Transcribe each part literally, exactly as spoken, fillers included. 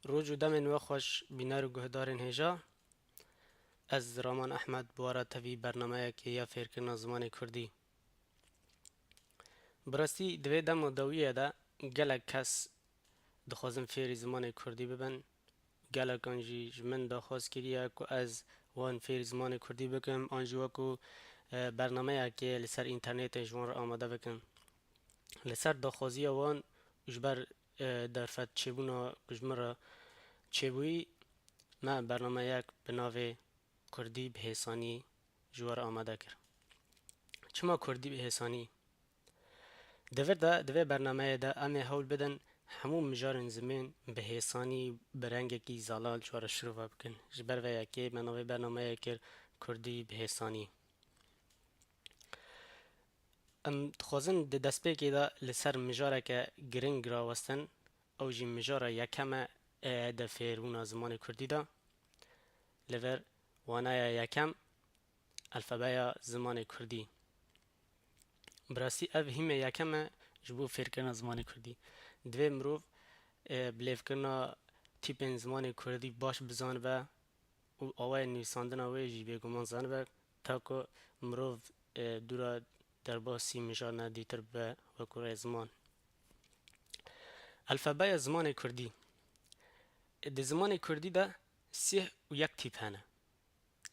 Roj û demên we xweş, bîner û guhdarên hêja. Ez Raman Ehmed, bi we re tevî bernameyekê ya fêrkirina zimanê kurdî. Bi rastî di vê dema dawiyê de gelek kes dixwazin fêrî zimanê kurdî bibin. Gelekan jî ji min daxwaz kiriye ku ez wan fêrî zimanê kurdî bikim, an jî wekû, e, bernameyekê li ser înternetê ji wan re amade bikim. Li ser daxwaziya wan û ji ber, e, derfet çêbûna ku ji min re çêbûyî, me bernameyek bi navê Kurdî bi hêsanî ji we re amade kir. Çima kurdî bi hêsanî? Di vir de, di vê bernameyê de em ê hewl bidin hemû mijarên zimên bi hêsanî, bi rengekî zelal ji we re şirove bikin. Ji ber vê yekê me navê bernameyê kir Kurdî bi hêsanî. Em dixwazin di destpêkê de li ser mijareke giring rawestin, ew jî mijara yekem e ê di fêrbûna zimanê kurdî de. Li vir waneya yekem, alfabeya zimanê kurdî. Bi rastî ev hîmê yekem e ji bo fêrkirina zimanê kurdî. Divê mirov, e, bilêvkirina tîpên zimanê kurdî baş bizanibe û awayên nivîsandina wê jî bêguman zanibe, ta ku mirov, e, dûra derbasî mijarna dîtir bibe wekû rêziman. Alfabeya zimanê kurdî. Di zimanê kurdî de sih û yek tîp hene.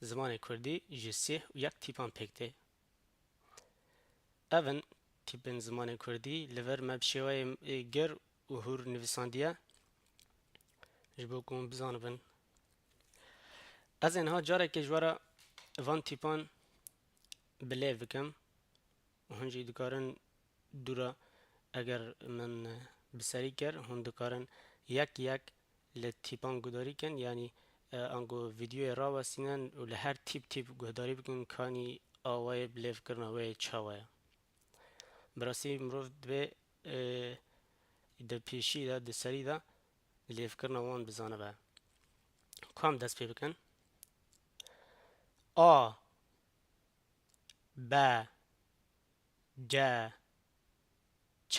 Zimanê kurdî ji sih û yek tîpan pêk tê. Ev in tîpên zimanê kurdî, li vir me bi şêweyê, e, gir û hûr nivîsandiye, ji bo ku hûn bizanibin. Ez ê niha carekê ji we re van tîpan bi lêv bikim. Hûn jî dikarin dûra, eger min, e, bi serî kir, hûn dikarin yek yek li tîpan guhdarî kin, yanî, e, ango vîdyoyê rawestînin û li her tîp tîp guhdarî bikin, kanî awayê bilêvkirina wê çawa ye. Bi rastî mirov divê, e, di pêşî de, di serî de lêvkirina wan bizanibe. Ku em dest pê bikin. A, B, C, Ç,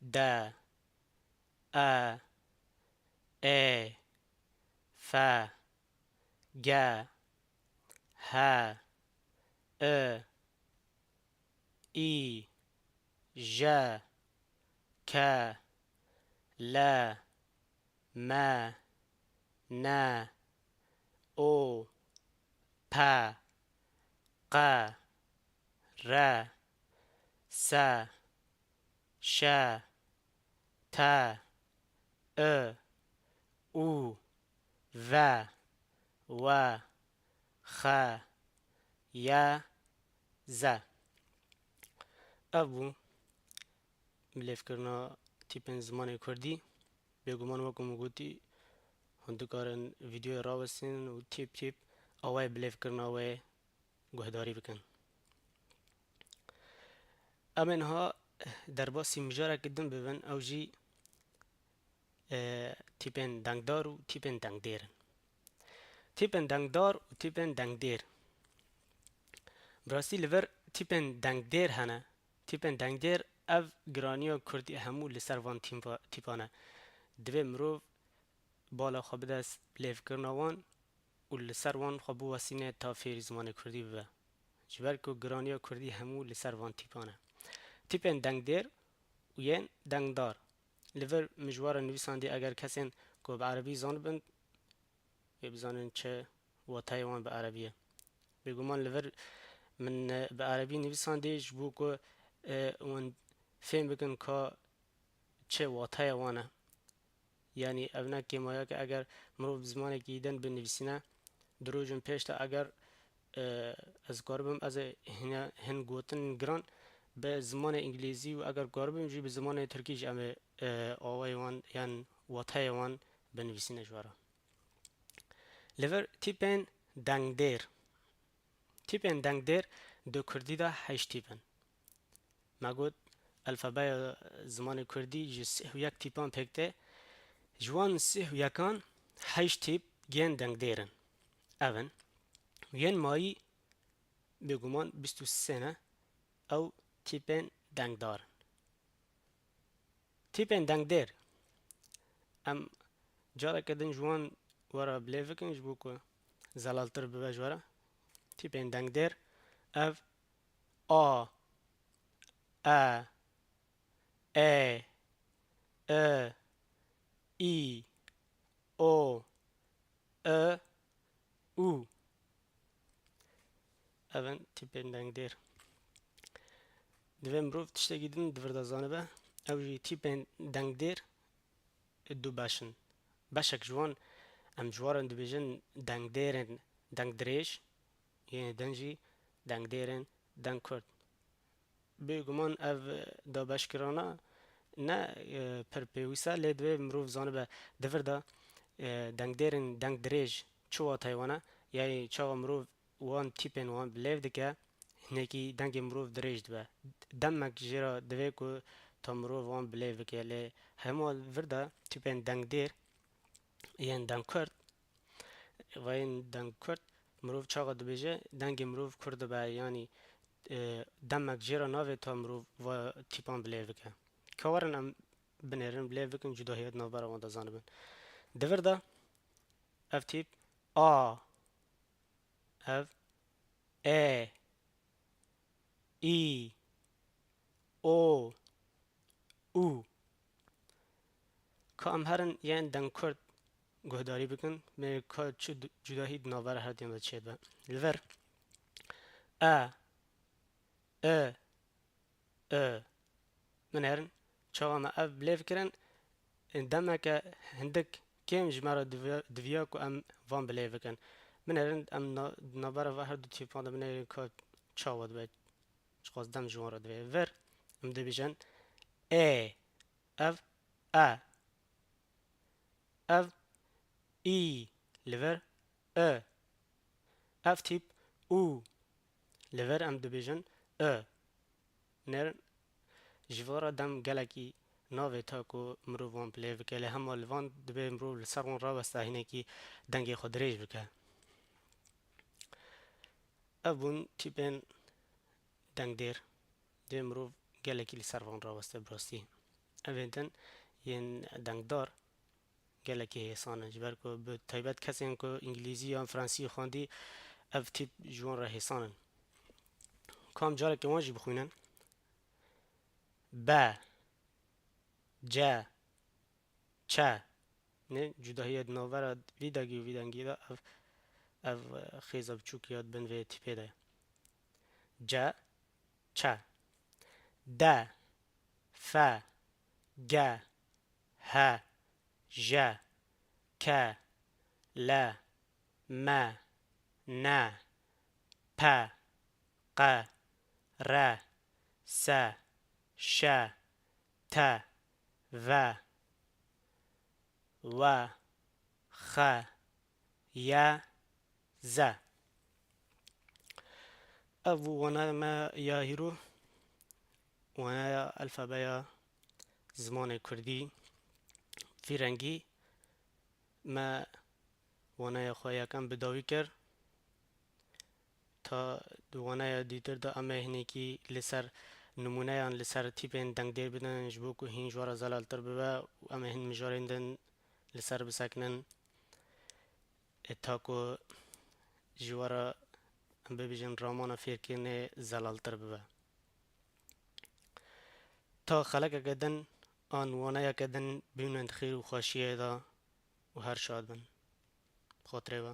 D, E, Ê, F, G, H, I, I, J, K, L, M, N, O, P, Q, R, S, Ş, T, I, U, V, W, X, Y, Z. Ev bû bilêvkirina tîpên zimanê kurdî. Bêguman wekî min gotî, hûn dikarin vîdyoyê rawestînin û tîp tîp awayê bilêvkirina wê guhdarî bikin. Em ê niha derbasî mijareke din bibin, ew jî, e, tîpên dengdar û tîpên dengdêr in. Tîpên dengdar û tîpên dengdêr. Bi rastî li vir tîpên dengdêr hene. Tîpên dengdêr ev giraniya kurdî hemû li ser van tîmpa-, tîpan e. Divê mirov bala xwe bide s-, lêvkirina wan û li ser wan xwe biwesîne ta fêrî zimanê kurdî bibe. Ji ber ku giraniya kurdî hemû li ser van tîpan e. Tîpên dengdêr û yên dengdar. Li vir min ji we re nivîsandî, eger kesên ku bi erebî zanibin, wê bizanin çi wateyê wan bi erebî ye. Bêguman li vir min, e, bi erebî nivîsandî ji bo ku, e, hûn fêm bikin ka çi wateya wan e. Yanî ev ne kêmayeke eger mirov bi zimanekî din binivîsîne, di rojên pêş de eger, e, ez karibim, ez ê hine, hin gotin giran bi zimanê îngilîzî û eger karibim jî bi zimanê tirkî jî em ê, e, awayê wan yan wateyê wan binivîsîne ji we re. Li vir tîpên dengdêr. Tîpên dengdêr di kurdî de heşt tîp in. Me got, alfabeya zimanê kurdî ji sih û yek tîpan pêk tê. Ji wan sih û yekan heşt tîp yên dengdêr in. Ev in. Yên mayî bêguman bîst û sê ne. Ew tîpên dengdar in. Tîpên dengdêr. Em careke din ji wan we re bi lêv bikin ji bo ku zelaltir bibe ji we re. Tîpên dengdêr ev a, e, ê, i, î, o, i, û. Ev in tîpên dengdêr. Divê mirov tiştekî din di vir de zanibe. Ew jî tîpên dengdêr du beş in. Beşek ji wan em ji wan re dibêjin dengdêrên dengdirêj, yên din jî dengdêrên dengkurt. Bêguman ev dabeşkirana ne, e, pir pêwîst e, lê divê mirov zanibe di vir de, e, dengdêrên dengdirêj çi wateyê wan e, yanî çawa mirov wan tîpên wan bi lêv dike, hinekî dengê mirov dirêj dibe. Demek jê re divê ku ta mirov wan bi lêv bike, lê hema vir de tîpên dengdêr yên dengkurt, vayên dengkurt, mirov çawa dibêje, dengê mirov kurt dibe, yanî, e, demek jê re navê ta mirov va tîpan bi lêv bike. Ka werin em binêrin, bi lêv bikin, cudahiya di navbera wan de zanibin. Di vir de ev tîp a, ev ê, î, o, û. Ka em herin yên dengkurt guhdarî bikin, mê ka çi du-, cudahî di navbera her diyan de çêdibe. Li vir e, i, i. Binêrin, çawa me ev bi lêv kirin, demeke hindik kêm ji me re diviya, diviya ku em van bi lêv bikin. Binêrin, em na-, di navbera va her du tîpan de binêrin ka çawa dibe, çiqas dem ji wan re divê. Vir, em dibêjin ê, ev e. Ev î, li vir i. Ev tîp û, li vir em dibêjin i. Nêr, ji vira dem gelekî navê ta ku mirov wan bi lêv bike, lê hema li van dibê mirov li ser wan raweste hinekî dengê xwe dirêj bike. Ev bûn tîpên dengdêr. Dê mirov gelekî li ser van raweste bi rastî. Evên din yên dengdar gelekî hêsan in. Ji ber ku bi taybet kesên ku îngilîzî yan fransî xwendî, ev tîp ji wan re hêsan in. Kam careke wan jî bixwînin. Be, ce, çe. Nê cudahiya di navbera vî dengî û vî dengî de ev, ev, e, xêza biçûk ya di bin vê tîpê de ye. Ce, çe. De, fe, ge, he, je, ke, le, me, ne, pe, qe, re, se, şe, te, ve, we, xe, ye, ze. Ev bû wanaya me ya hîro, wanaya alfabeya zimanê kurdî. Vî rengî me wanaya xwe yekem bi dawî kir. Ta di wanaya dîtir de em ê hinekî li ser nimûneyan, li ser tîpên dengdêr bidin, ji bo ku hîn ji we re zelaltir bibe û em ê hin mijarên din li ser bisekinin. E, ta ku ji we re, em bibêjin, ramana fêrkirinê zelaltir bibe. Ta xelekeke din an waneyeke din bimînin di xêr û xweşiyê de û her şad bin. Bi xatirê we.